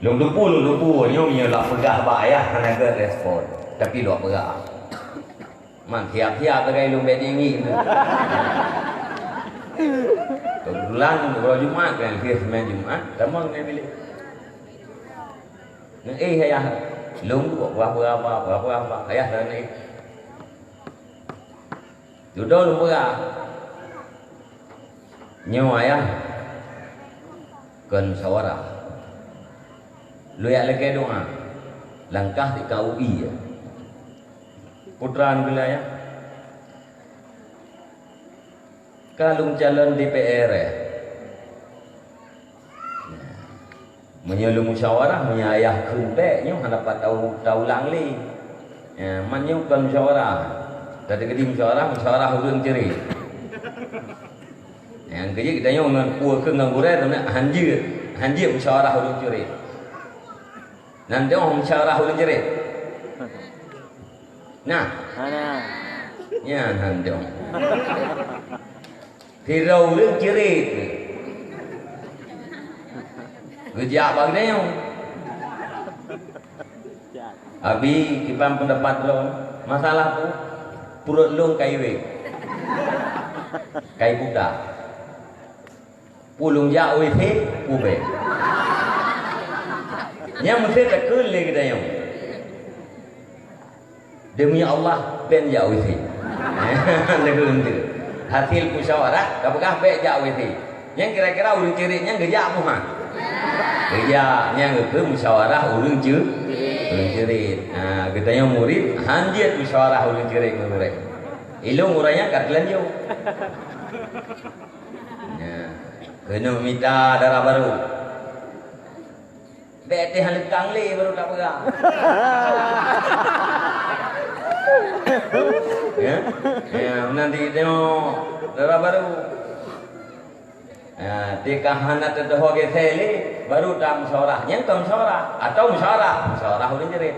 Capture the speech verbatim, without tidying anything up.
Lôn teupeu, lôn teupeu, nyoe meunyoe lôn peugah bak ayah hana gét respon. Tapi lôn peugah. Man siap-siap lagèe lôn bèk dingin tu. Keubeutulan uroe Jumat kan, lheuh seumayang Jumat, tamong ngon bilék. Ngon éh ayah, lôn buet peugah-peugah, peugah-peugah, ayah teuneuk. Dudoe lôn peugah. Nyoe ayah kon musyawarah. Lôn jak lakèe doa. Langkah di K U I ya. Putra nibak ayah. Ka lôn calon D P R ya. Meunyoe lôn musyawarah, meunyoe ayah kheun bèk, nyoe hana pat tau, taulang lé. Ya, man nyoe kon musyawarah. Teukeudi musyawarah, musyawarah ureueng ceurék. Nyang keujeuet geutanyoe ngon peue kheun ngon gurèe, teunak hanjeuet, hanjeuet musyawarah ureueng ceurék. Nan dong musyawarah ureueng ceurék. Nah. Hana. Nyan han dong. Sidroe ureueng ceurék. Geujak bak geutanyoe. Abi, kiban peundapat droe, masalah tu, pruet lôn ka iwéh. Ka ibuta. Peue lôn jak W C, peue bèk. Nyan meusé takheun lé geutanyoe. Demi Allah, bèk jak W C. Takheun tu. Hasil musyawarah, ka peugah bèk jak W C. Nyan kira-kira ureueng ceurék nyan geujak peue han? Geujak, nyan geukheun musyawarah ureueng ceu-, ureueng ceurék. Ha, geutanyoe murit, hanjeuet musyawarah ureueng ceurék ngon gurèe. Ilôn ureueng nyan ka teulanjô. Nyan. Keuneuk mita dara barô. Bèk teuh leukang lé barô tapeugah. Ya? Ya, nanti tengok dara barô. Ya, tika hana teutuho geuthèe lé, barô tamusyawarah. Nyan kon musyawarah. Atau musyawarah. Musyawarah ureueng ceurék.